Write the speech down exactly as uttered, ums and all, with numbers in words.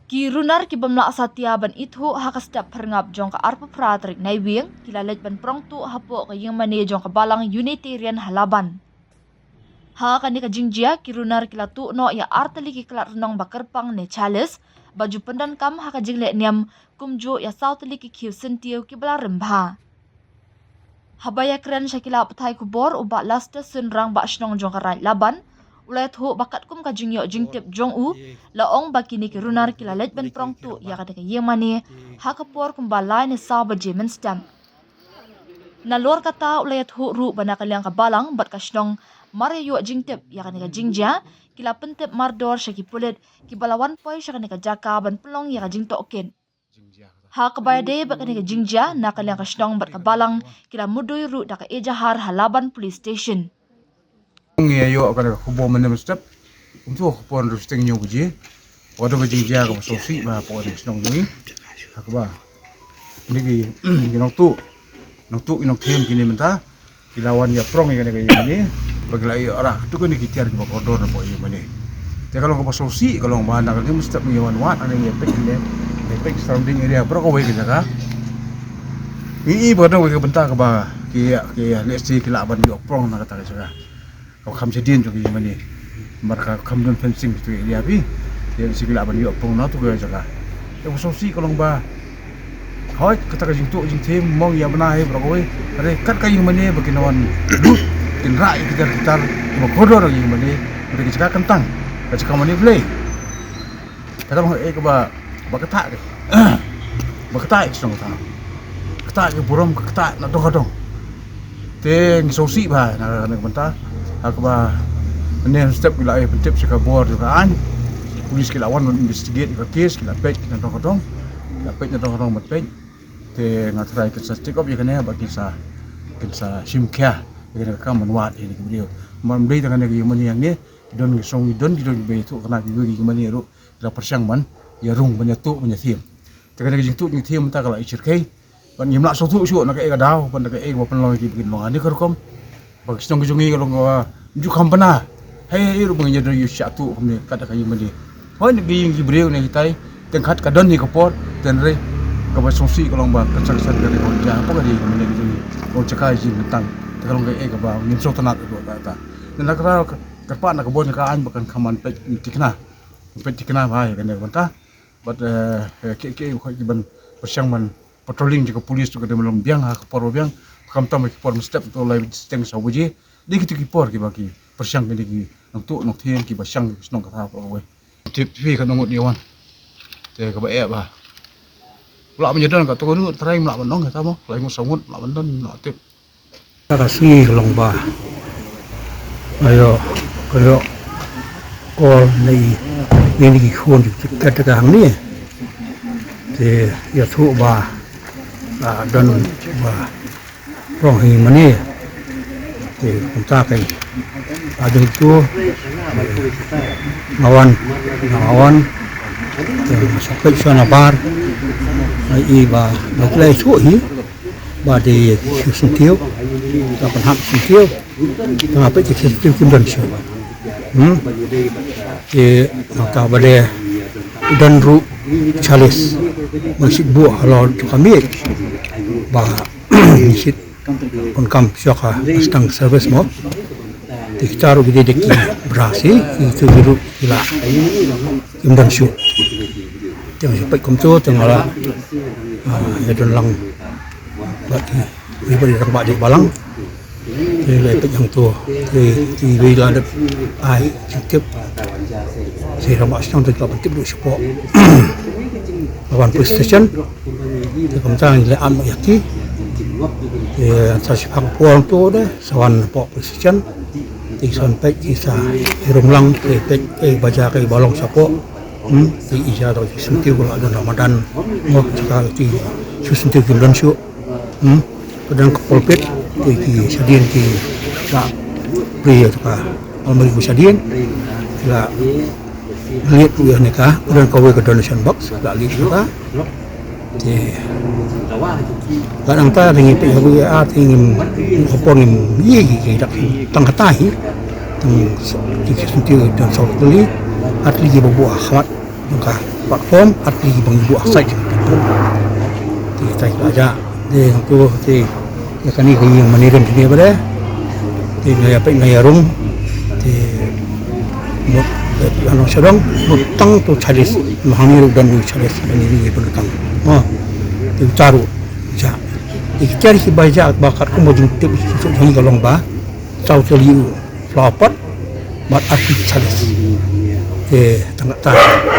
Ki runar ki bym lah satia ban ithuh ha ka step phyrngap jong ka arphew phra tarik Naiwieng, ki la leit ban prong tuh hapoh ka ïingmane jong ka balang Unitarian ha Laban. Ha kane ka jingjia, ki runar ki la tuh noh ïa ar tylli ki khlad rnong ba kyrpang ne chalice, ba ju pyndonkam ha ka jingleh niam, kumjuh ïa saw tylli ki khiew syntiew ki ba la rim bha. Haba ïakren sha ki lad pathai khubor, u Bah Laster Synrang, Bah Shnong jong ka Raid Laban, u la ïathuh ba katkum ka jingïoh jingtip jong u, la ong ba kine ki runar ki la leit ban prong tuh ïa kane ka ïingmane ha ka por kumba lai ne saw baje mynstep. Nalor kata, u la ïathuh ruh ba na ka liang ka balang bad ka shnong, mar ïa ïoh jingtip ïa kane ka jingjia, ki la pyntip mardor sha ki pulit ki ba la wan poi sha kane ka jaka ban pynlong ïa ka jingtohkit. Ha kaba ïadei bad kane ka jingjia, na ka liang ka shnong bad ka balang ki la mudui ruh da ka ejahar ha Laban Police Station. Ngi ïa ïoh kane ka khubor mynne mynstep, kumto ka por hynriew shiteng hynñiew baje, wat ka jingjia kaba sngewsih bha hapoh ka shnong jong ngi. Ha kaba kine ki, ki nongtuh, nongtuh ki nongthiem kine mynta ki la wan ïa prong ïa kane ka ïingmane, ba ki la ïoh rah katto katne ki tiar kiba kordor napoh ïingmane. Te ka long kaba sngewsih, ka long ba na kane mynstep ngi wan wad, ngi ïa peit ne, ngi peit surrounding area baroh kawei ka jaka. Ngi i ba na kawei ka bynta kaba ki ïa, ki ïa lehse ki lah ban ïoh prong na kata ka jaka kaba kham shadien jong ka ïingmane. Namar ka kham don fencing tu area phi. Te lehse ki lah ban ïoh prong na tu ka jaka. Te kaba sngewsih ka long ba hooid, kata ka jingtuh jingthiem, mong ïa bna hi baroh kawei. Hynrei kat ka ïingmane ba kin wan lut, kin rah ïa ki tiar ki tar kiba kordor ha ka ïingmane, hynrei ka jaka kyntang, ka jaka mane Blei. Te ka long kaei kaba, ba kata ka, ba kata ka shnong kata, kata ka burom, ka kata na dong ka dong. Te ngi sngewsih bha na kane ka bynta. Ha kaba mynne mynstep ki la ai pyntip sha ka bor jong ka aiñ. Police ki la wan ban investigate ïa ka case, ki la peit na dong ka dong. Ki la peit na dong ka dong ban peit. Te nga tharai kin sa take up ïa kane ba kin sa, kin sa shim khia ïa kane ka kam ban wad ïa kine ki briew. Namar ym dei tang kane ka ïingmane hangne, ki don ki shnong, ki don, ki don kiba ïathuh kane, kiwei ki ïingmane ruh ki la pyrshang ban ïarung, ban ïatuh, ban ïathiem. Te kane ka jingtuh jingthiem mynta ka la i shyrkhei. Bad ngim lah sngewthuh shuh na kaei ka daw, bad na kaei kaba pynlong ïa ki ba kin long ha kane ka rukom. Ba ki shnong ki jong ngi ka long kaba ym ju kham bna. Hei hei ruh ba ngin ïa don ïa shah tuh kumne kat da ka ïingmane. Hooid, na ki ïing ki briew ne kitai, teng kat ka don hi ka por, te hynrei kaba sngewsih ka long ba construction ka dei ka jia hapoh ka dei ka ïingmane ka jong ngi. Ka long jaka ïing kyntang. Te ka long kaei kaba ngim sngewtynnat ruh kata. Te na kata kyrpad na ka bor jong ka aiñ ba kan kham ban peit thikna. Peit thikna bha ïa kane ka bynta. Bad, eh, eh, ki, ki, ki ban pyrshang ban patrolling jong ka police ruh ka dei ban long biang ha ka por ba biang. Khamtam ha ki por mynstep, to lai shiteng saw baje. Dei kito ki por kiba ki pyrshang kine ki nongtuh nongthiem kiba shang ki shnong ka thaw baroh kawei. Tip phi katno ngut ïa wan. Te kaba eh bha. Lah ban ïa don katto katne ngut, trai, lah ban ong kata mo, lai ngut saw ngut lah ban don, lah tip. Ka sngi ka long ba nga ïoh, ka ïoh call na i, na i khun jong ka, ka hangne. Te ïathuh ba, ba don ba prong hi mane. Te kumta ka ïa jong tu nga wan, nga wan. Te nga sa peit sha na bar, nga i ba, ba ki la ïathuh hi. Ba dei ki syntiew, ka pynhap syntiew. Tang ba peit ki syntiew kim don shuh. Hmm. Te nangta ba dei don ruh chalice. Ba shu buh halor jong ka miej. Ba ngi shu pyndonkam shuwa ka sdang service mo. Te kita ruh ki dei da ki bra shi, ki, ki ruh ki la kim don shuh. Te nga shu peit kumto, te nga la, ah, ïa don lang bad ki, ki bad ki rangbah dei balang. Te la peit hangto, te, te kiwei la dep ai jingtip. Te rangbah shnong te la pyntip ruh shapoh Laban Police Station. Te kumta ngi la ap ïa ki. Te sa shiphang por to de sa wan hapoh Police Station. Te sa wan peit, te sa ïarung lang, te peit, eh, ba jia kaei ba long shapoh. Hmm, te i jia to ki syntiew ka la don ha madan. Mo, ka ki syntiew kim don shuh. Hmm, ka don ka pulpit, te ki shadien ki la plie to ka almari ba shadien. Ki la liat ruh ïa kane ka, ka don kawei ka donation box, la liat ruh ka. Te ka nangta te ngi peit ha kawei, ah, te ngim, ka por ngim ïohi ki, ki dak tang kata hi. Tang ki, ki syntiew don saw tylli, ar tylli kiba buh ha khmat. Ka platform artylli ki bang ki buh aside ki platform. Te kita ki la jah. Te hangto te ïa kane ka ïing mane rem kine ba dei. Te nga ïa peit nga ïa rung. Te mut la nong sha dong mut tang to Charles. Hangne ruh don u Charles hangne ruh ïa pynlong tang. Mo. Te uta ruh jah. Te kita ki ba jah ba katkum ba jingtip jong ngi ka long ba saw tylli u flower pot bad artylli ki chalice. Te tang kata